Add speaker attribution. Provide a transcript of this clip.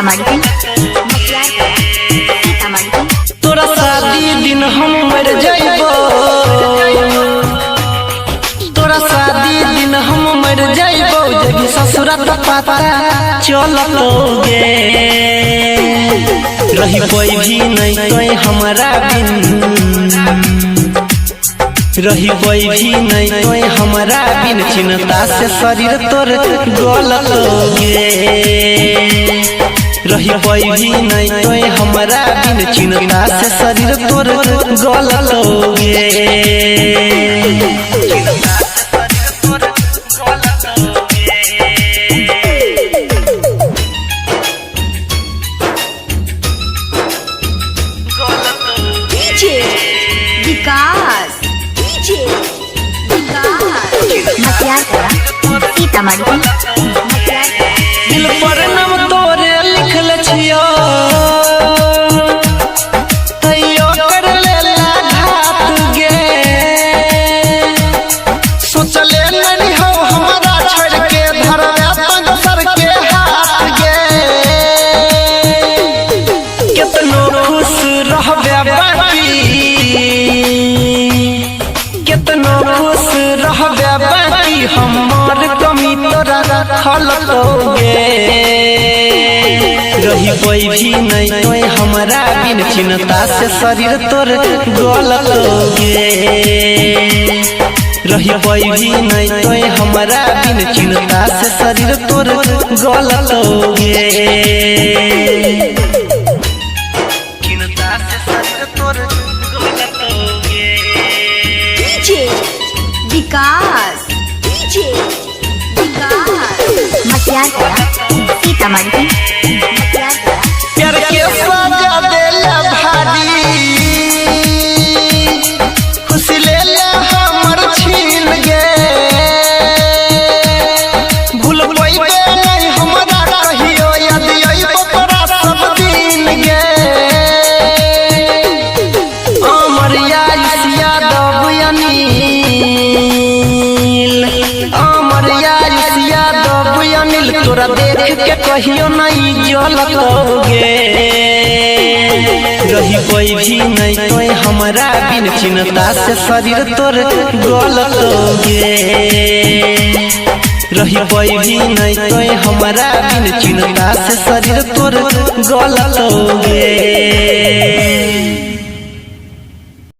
Speaker 1: सीतामढ़ी, सीतामढ़ी।
Speaker 2: तोरा शादी दिन हम मर जाइबो, तोरा शादी दिन हम मर जाइबो, जब ससुरा त पता चलतोगे। रही कोई भी नहीं तोय हमरा बिन, रही कोई भी नहीं तोय हमरा बिन, चिंता से शरीर तोर गलतोगे। रही कोई भी नहीं तोय हमरा बिन, चिंता से शरीर तोर गलतोगे।
Speaker 1: DJ Vikas, DJ Vikas. Matiyarkara, Sitamarhi, Matiyarkara.
Speaker 2: दिल पर नाम तोरे लिखल छियो, तैयो कर लेला घात गे। सोचले नहीं हो हमरा छोड़ के धरवे अपन सर के हाथ गे। केतनो खुश रहबे बाकी, केतनो खुश रहबे बाकी, हमर कमी तोरा खलतोगे। रही कोई भी नहीं तोय हमरा बिन, चिंता से शरीर तोर गलतोगे। रही कोई भी नहीं तोय हमरा बिन, चिंता से शरीर तोर गलतोगे। चिंता से शरीर तोर गलतोगे।
Speaker 1: DJ Vikas, DJ Vikas. Matiyarkara, Sitamarhi, Matiyarkara.
Speaker 2: प्यार के सजा देला भारी, खुशी लेला हमर छीन गे। भूल पइबे नहीं हमरा कहियो, यदि अइबो तोरा सब दिन गे। अमर आयुष यादव अनिल, अमर आयुष यादव अनिल, तोरा देख के कहियो नहीं जलतोगे। रही कोई भी नहीं तोय हमरा बिन, चिंता से शरीर तोर गलतोगे। रही कोई भी नहीं तोय हमरा बिन, चिंता से शरीर तोर गलतोगे।